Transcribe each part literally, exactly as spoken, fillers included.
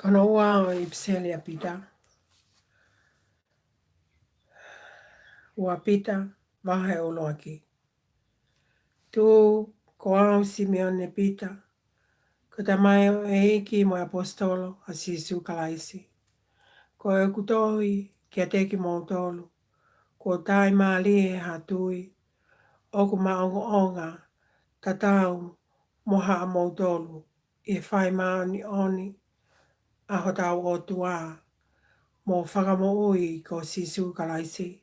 Hono ua ʻo e ʻipiseli ʻa Pita. Ua Pita, vahe ʻuluaki. Tuʻu, ko au Simione Pita, ko e tamaioʻeiki mo e ʻaposetolo ʻa Sīsū Kalaisi. Ko ʻeku tohi kiate kimoutolu, kuo taʻimālie ha tui ʻoku maʻongoʻonga tatau mo haʻamoutolu ʻi he fai māʻoniʻoni ʻa hotau ʻOtua mo Fakamoʻui ko Sīsū Kalaisi.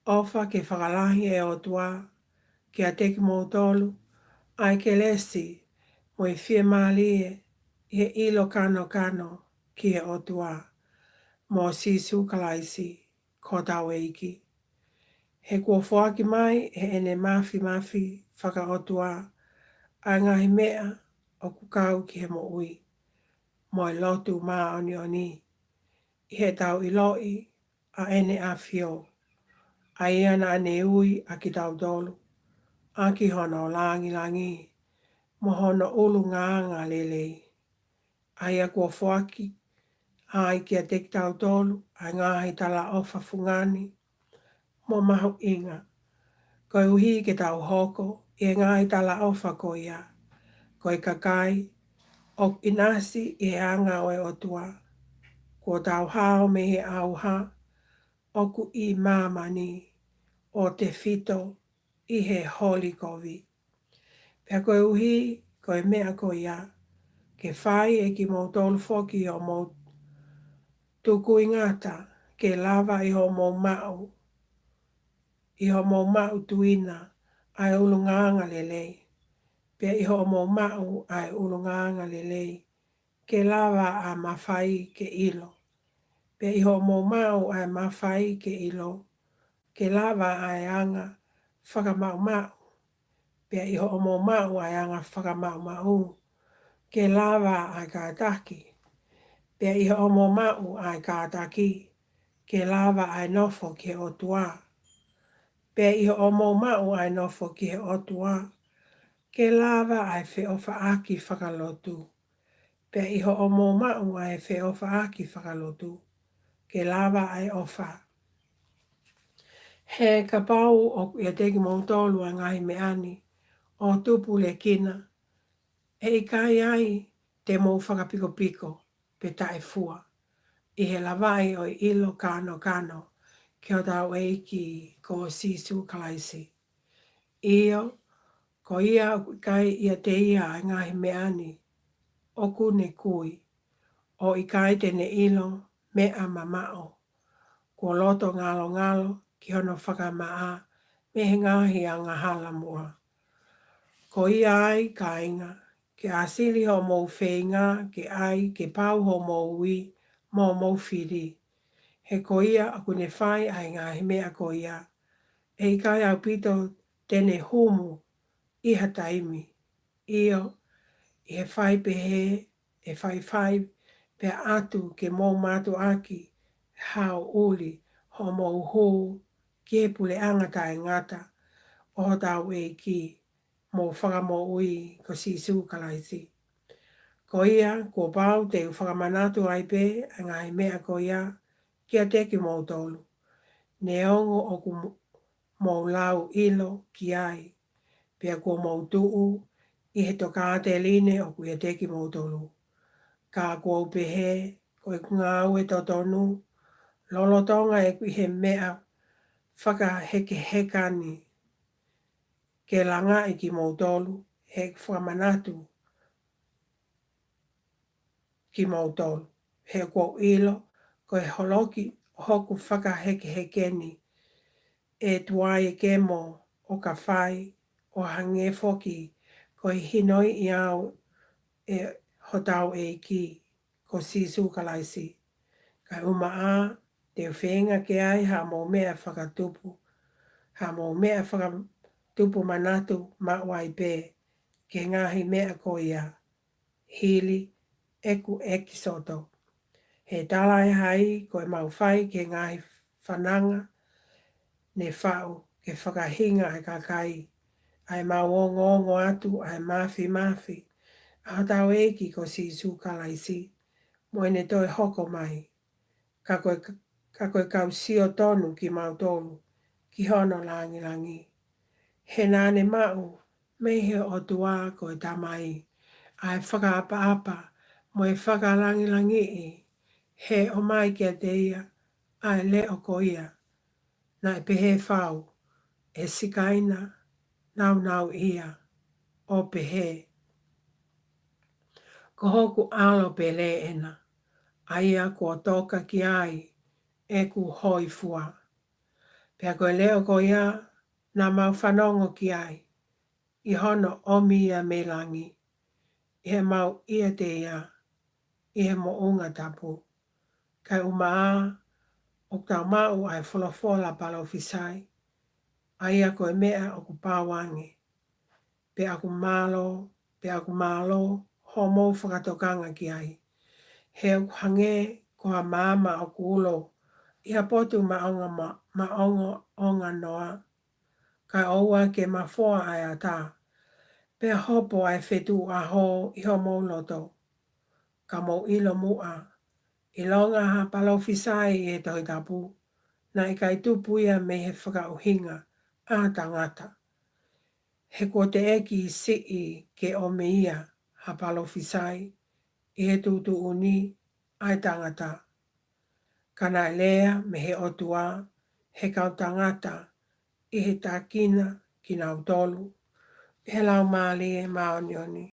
ʻOfa ke fakalahi ʻe ʻOtua kiate kimoutolu ʻa e kelesi mo e fiemālie ʻi he ʻilo kānokano ki he ʻOtua mo Sīsū Kalaisi ko hotau ʻEiki. He kuo foaki mai ʻe heʻene māfimafi fakaʻotua ʻa e ngaahi meʻa ʻoku kau ki he moʻui mo e lotu māʻoniʻoni, ʻi heʻetau ʻiloʻi ʻa ʻEne ʻAfio, ʻa ia naʻa ne ui ʻa kitautolu ʻaki hono lāngilangi mo hono ʻulungaanga lelei, ʻa ia kuo foaki ai kiate kitautolu ʻa e ngaahi talaʻofa fungani mo mahuʻinga, koeʻuhi ke tau hoko ʻi he ngaahi talaʻofa ko ia, ko e kakai ʻoku ʻinasi ʻi he anga ʻo e ʻOtua, kuo tau hao mei he ʻauha ʻoku ʻi māmani ʻo tefito ʻi he holi kovi. Pea koeʻuhi ko e meʻa ko ia, ke fai ʻe kimoutolu foki ʻo mou tukuingata, ke lava ʻi hoʻomou maʻu, ʻi hoʻomou maʻu tuina ʻa e ʻulungaanga lelei, pea ʻi hoʻomou maʻu ʻa e ʻulungaanga lelei, ke lava ʻa e mafai ke ʻilo, pea ʻi hoʻomou maʻu ʻa e mafai ke ʻilo, ke lava ʻa e anga fakamaʻumaʻu, pea ʻi hoʻomou maʻu ʻa e anga fakamaʻumaʻu, ke lava ʻa e kātaki, pea ʻi hoʻomou maʻu ʻa e kātaki, ke lava ʻa e nofo ki he ʻOtua, pea ʻi hoʻomou maʻu ʻa e nofo ki he ʻOtua, ke lava ʻa e feʻofaʻaki fakalotu, pea ʻi hoʻomou maʻu ʻa e feʻofaʻaki fakalotu, ke lava ʻa e ʻofa. He kapau ʻoku ʻiate kimoutolu ʻa e ngaahi meʻa ni ʻo tupulekina, ʻe ʻikai ai te mou fakapikopiko pe taʻefua ʻi he lavaʻi ʻo e ʻilo kānokano ki hotau ʻEiki ko Sīsū Kalaisi. ʻIo, ko ia ʻoku ʻikai ʻiate ia ʻa e ngaahi meʻa ni ʻoku ne kui, ʻo ʻikai te ne ʻilo meʻa mamaʻo, kuo loto ngalongalo ki hono fakamaʻa mei he ngaahi angahala muʻa. Ko ia ai, kāinga, ke ʻāsili hoʻomou feinga ke ʻai ke pau hoʻomou ui mo hoʻomou fili. He ko ia ʻoku ne fai ʻa e ngaahi meʻa ko ia, ʻe ʻikai ʻaupito te ne humu ʻi ha taimi. ʻIo, ʻi he fai pehē, ʻe faifai pea ʻatu ke mou mātuʻaki hao ʻuli hoʻomou hū ki he puleʻanga taʻengata ʻo hotau ʻEiki mo Fakamoʻui ko Sīsū Kalaisi. Ko ia, kuo pau te u fakamanatu ai pē ʻa e ngaahi meʻa ko ia kiate kimoutolu, neongo ʻoku mo-, mou lau ʻilo ki ai, pea kuo mou tuʻu ʻi he tokāteline ʻoku ʻiate kimoutolu. Ka ʻoku ou pehē, ko ʻeku ngāue totonu, lolotonga ʻeku ʻi he meʻa fakahekeheka ni, ke langaʻi kimoutolu, he ʻeku fakamanatu kimoutolu. He ʻoku ou ʻilo, ko e holoki ʻo hoku fakahekeheke ni, ʻe tuai e kemo ʻo ka fai, ʻo hangē foki ko e hinoiʻi au ʻe hotau ʻEiki ko Sīsū Kalaisi. Kae ʻumaʻā, te u feinga ke ʻai haʻamou meʻa fakatupu, haʻamou meʻa fakatupu manatu maʻu ai pē ki he ngaahi meʻa ko ia, hili ʻeku ʻekisoto. He talaʻehai ko ʻemau fai ki he ngaahi fananga ne faʻu ke fakahinga ʻa e kakai, ʻa ʻemau ongoongo atu ʻa e māfimafi ʻa hotau ʻEiki ko Sīsū Kalaisi, mo ʻene toe hoko mai. Ka ko e, ka ko e kau sio tonu kimautolu ki hono langilangi. He naʻa ne maʻu mei he ʻOtua ko e Tamai ʻa e fakaʻapaʻapa mo e fakalangilangiʻi, he ʻomai kiate ia ʻa e leʻo ko ia. Naʻe pehē fau ʻe Sikaina naunauʻia ʻo pehē, Ko hoku ʻalo pele ʻena, ʻa ia kuo toka ki ai ʻeku hōifua. Pea ko e leʻo ko ia naʻa mau fanongo ki ai, ʻi hono ʻomi ia mei langi, ʻi heʻemau ʻiate ia ʻi he moʻunga tapu. Kae ʻumaʻā ʻoku tau maʻu ʻa e folofola palōfisai, ʻa ia ko e meʻa ʻoku pau ange. Pea ʻoku mālō, pea ʻoku mālō hoʻomou fakatokanga ki ai. He ʻoku hangē ko ha maama ʻoku ulo ʻi ha potu maʻonga ma-, maʻongoʻonga noa, kae ʻoua ke mafoa ʻa e ata, pea hopo ʻa e fetuʻu ʻaho ʻi homou loto. Ka mou ʻilo muʻa, ʻilonga ha palōfisai ʻi he Tohi Tapu, naʻe ʻikai tupu ia mei he fakaʻuhinga ʻa ha tangata. He kuo teʻeki siʻi ke ʻomi ia ha palōfisai ʻi he tuʻutuʻuni ʻa e tangata. Ka naʻe lea mei he ʻOtua he kau tangata ʻi he tākina kinautolu ʻe he Laumālie Māʻoniʻoni.